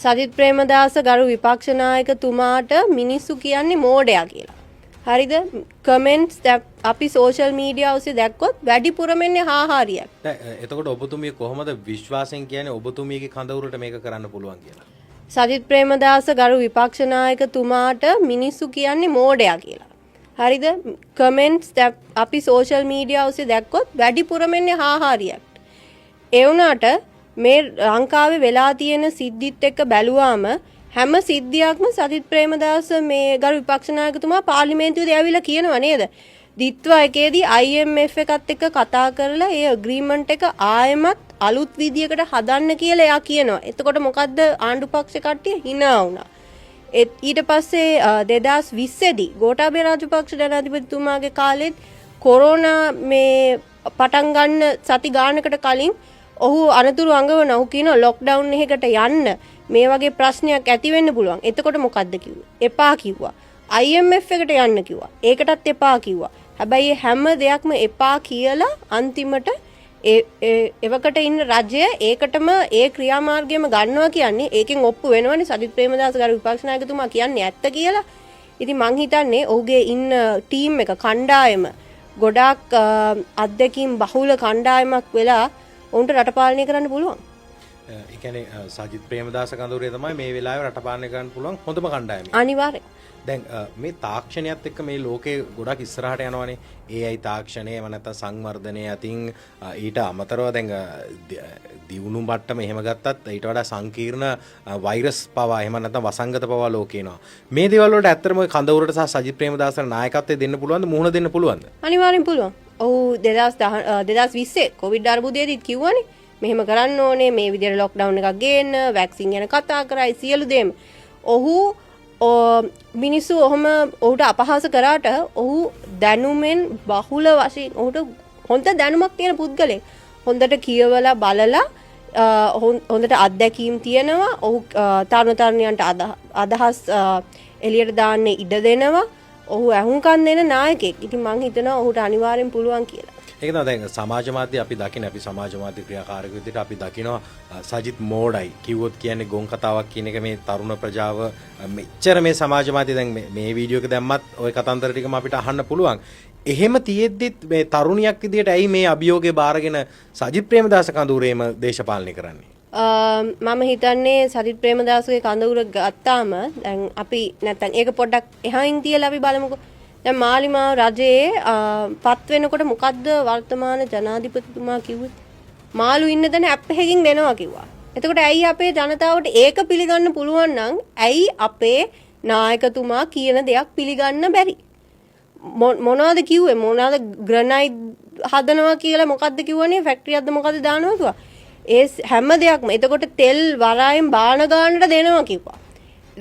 සජිත් ප්‍රේමදාස ගරු විපක්ෂ නායකතුමාට මිනිස්සු කියන්නේ මෝඩයා කියලා. හරිද? කමෙන්ට්ස් අපි සෝෂල් මීඩියා ඔස්සේ දැක්කොත් වැඩිපුරම එන්නේ හා හා රියැක්ට්. දැන් එතකොට ඔබතුමිය කොහොමද විශ්වාසයෙන් කියන්නේ ඔබතුමියගේ කඳවුරට මේක කරන්න පුළුවන් කියලා? සජිත් ප්‍රේමදාස ගරු විපක්ෂ නායකතුමාට මිනිස්සු කියන්නේ මෝඩයා කියලා. හරිද? කමෙන්ට්ස් අපි සෝෂල් මීඩියා ඔස්සේ දැක්කොත් වැඩිපුරම එන්නේ හා හා රියැක්ට්. ඒ වුණාට මේ ලංකාවේ වෙලා තියෙන සිද්ධිත් එක්ක බැලුවාම හැම සිද්ධියක්ම සජිත් ප්‍රේමදාස මේ ගරු විපක්ෂ නායකතුමා පාර්ලිමේන්තුවේදී ඇවිල්ලා කියනවා නේද? දිත්වා එකේදී IMF එකත් එක්ක කතා කරලා ඒ ඇග්‍රීමන්ට් එක ආයෙමත් අලුත් විදියකට හදන්න කියලා එයා කියනවා. එතකොට මොකද්ද, ආණ්ඩු පක්ෂ කට්ටිය හිනා වුණා. ඒත් ඊට පස්සේ 2020 දී ගෝඨාභය රාජපක්ෂ ජනාධිපතිතුමාගේ කාලෙත් කොරෝනා මේ පටන් ගන්න සති ගානකට කලින් ඔහු අනතුරු අඟවන, ඔහු කියනවා ලොක්ඩවුන් එකකට යන්න, මේ වගේ ප්‍රශ්නයක් ඇති වෙන්න පුළුවන්. එතකොට මොකද්ද කිව්වේ? එපා කිව්වා. IMF එකට යන්න කිව්වා. ඒකටත් එපා කිව්වා. හැබැයි හැම දෙයක්ම එපා කියලා අන්තිමට ඒ ඒ එවකට ඉන්න රජය ඒකටම ඒ ක්‍රියාමාර්ගයම ගන්නවා කියන්නේ ඒකෙන් ඔප්පු වෙනවනේ සජිත් ප්‍රේමදාස ගරු විපක්ෂ නායකතුමා කියන්නේ ඇත්ත කියලා. ඉතින් මං හිතන්නේ ඔහුගේ ඉන්න ටීම් එක, කණ්ඩායම ගොඩාක් අත්දැකීම් බහුල කණ්ඩායමක් වෙලා ඔවුන්ට රට පාලනය කරන්න පුළුවන්. ඒ කියන්නේ සජිත් ප්‍රේමදාස කඳවුරේ තමයි මේ වෙලාවේ රට පාලනය කරන්න පුළුවන් හොඳම කණ්ඩායම. අනිවාර්යෙන්. දැන් මේ තාක්ෂණයත් එක්ක මේ ලෝකේ ගොඩක් ඉස්සරහට යනවනේ. AI තාක්ෂණය, එහෙම නැත්නම් සංවර්ධනය අතින් ඊට අමතරව දැන් දියුණු මට්ටම එහෙම ගත්තත් ඊට වඩා සංකීර්ණ වෛරස් පවා, එහෙම නැත්නම් වසංගත පවා ලෝකේ එනවා. මේ දේවල් වලට ඇත්තටම ඔය කඳවුරට සහ සජිත් ප්‍රේමදාසට නායකත්වය දෙන්න පුළුවන්ද, මුහුණ දෙන්න පුළුවන්ද? අනිවාර්යෙන් පුළුවන්. ඔහු 2010 2020 කොවිඩ් අර්බුදයේදීත් කිව්වනේ මෙහෙම කරන්න ඕනේ, මේ විදියට ලොක්ඩවුන් එකක් ගේන්න, වැක්සින් ගැන කතා කරයි, සියලු දේම. ඔහු මිනිස්සු ඔහොම ඔහුට අපහාස කරාට ඔහු දැනුමෙන් බහුල වශයෙන් ඔහුට හොඳ දැනුමක් තියෙන පුද්ගලයෙක්. හොඳට කියවලා බලලා හොඳට අත්දැකීම් තියෙනවා. ඔහු තරුණ තරුණියන්ට අදහස් එළියට දාන්න ඉඩ දෙනවා. ඔහු ඇහුම්කන් දෙන නායකයෙක්. ඉතින් මං හිතනවා ඔහුට අනිවාර්යෙන් පුළුවන් කියලා. ඒක තමයි දැන් සමාජ මාධ්‍ය අපි දකින, අපි සමාජ මාධ්‍ය ක්‍රියාකාරකයෙකු විදිහට අපි දකිනවා සජිත් මෝඩයි කිව්වොත් කියන්නේ ගොන් කතාවක් කියන එක. මේ තරුණ ප්‍රජාව මෙච්චර මේ සමාජ මාධ්‍ය, දැන් මේ වීඩියෝ එක දැම්මත් ඔය කතන්දර ටිකම අපිට අහන්න පුළුවන්. එහෙම තියෙද්දිත් මේ තරුණියක් විදිහට ඇයි මේ අභියෝගය බාරගෙන සජිත් ප්‍රේමදාස කඳවුරේම දේශපාලනය කරන්නේ? මම හිතන්නේ සජිත් ප්‍රේමදාසගේ කඳවුර ගත්තාම දැන් අපි නැත්තම් ඒක පොඩ්ඩක් එහායින් තියලා අපි බලමුකෝ. දැන් මාලිමාව රජයේ පත් වෙනකොට මොකද්ද වර්තමාන ජනාධිපතිතුමා කිව්වේ? මාළු ඉන්න තැන ඇප් එකකින් දෙනවා කිව්වා. එතකොට ඇයි අපේ ජනතාවට ඒක පිළිගන්න පුළුවන් නම් ඇයි අපේ නායකතුමා කියන දෙයක් පිළිගන්න බැරි? මොනවද කිව්වේ? මොනවද ග්‍රනයිට් හදනවා කියලා මොකද්ද කිව්වනේ? ෆැක්ටරියක්ද මොකද්ද දානවා කිව්වා. ඒ හැම දෙයක්ම. එතකොට තෙල් වරායෙන් බාන ගානට දෙනවා කිව්වා.